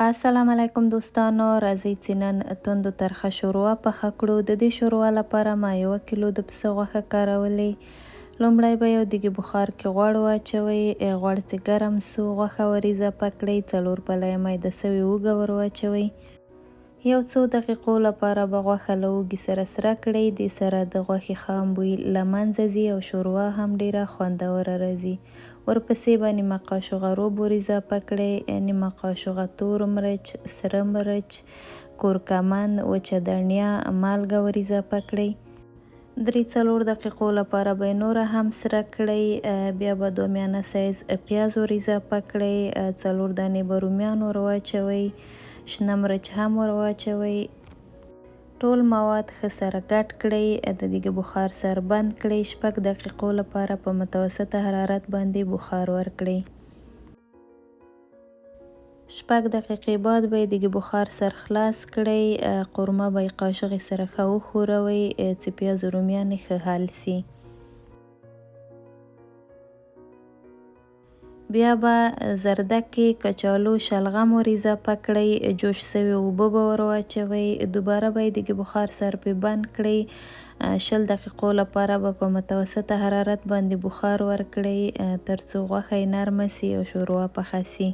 السلام علیکم دوستانو، راځئ چې نن تندو ترخه شوروا پخه کړو. د دې شوروا لپاره ما 1 کیلو د پسه غوښه کارولې. لومړی به یو دیګي بخار کې غوړ واچوئ. غوړ چې ګرم سو، غوښه ور اضافه کړئ. 4 پلایه میده سوې اوږه ور واچوئ. یو څو دقیقو لپاره به غوښه له اوږې سره سره کړئ. دې سره د غوښې خام بوی له منځه ځي او شوروا هم ډیره خوندوره راځي. ورپسې به نیمه قاشوغه روب ور اضافه کړئ، نیمه قاشوغه تور مرچ، سره مرچ، کورکمن، وچه دڼیا، مالګه ور اضافه کړئ. 3-4 دقیقو لپاره به یې نوره هم سره کړئ. بیا به 2 میانه سایز پیاز ور اضافه کړئ، 4 دانې به رومیان ور واچوئ، شنه مرچ هم ور واچوئ. ټول مواد ښه سره ګډ کړئ، د دیګي بخار سر بند کړئ. 6 دقیقو لپاره په متوسطه حرارت باندې بخار ورکړئ. 6 دقیقې بعد به یې دیګي بخار سر خلاص کړئ. قورمه به یې قاشوغې سره ښه وښوروئ چې پیاز او رومیان یې ښه حل سي. بیا به زردکې، کچالو، شلغم ور اضافه کړئ. جوش سوې اوبه به ور واچوئ. دوباره به یې دیګي بخار سر پې بند کړئ. 20 دقیقو لپاره به په متوسطه حرارت باندې بخار ورکړئ تر څو غوښه یې نرمه سي او شوروا پخه سي.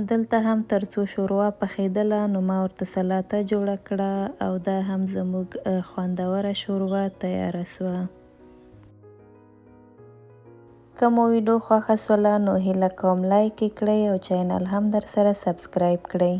دلته هم تر څو شوروا پخېدله نو ما ورته سلاته جوړه کړه او دا هم زموږ خوندوره شوروا تیاره سوه. که مو ویډیو خوښه سوله نو هیله کوم لایک یې کړئ او چینل هم در سره سبسکرایب کړئ.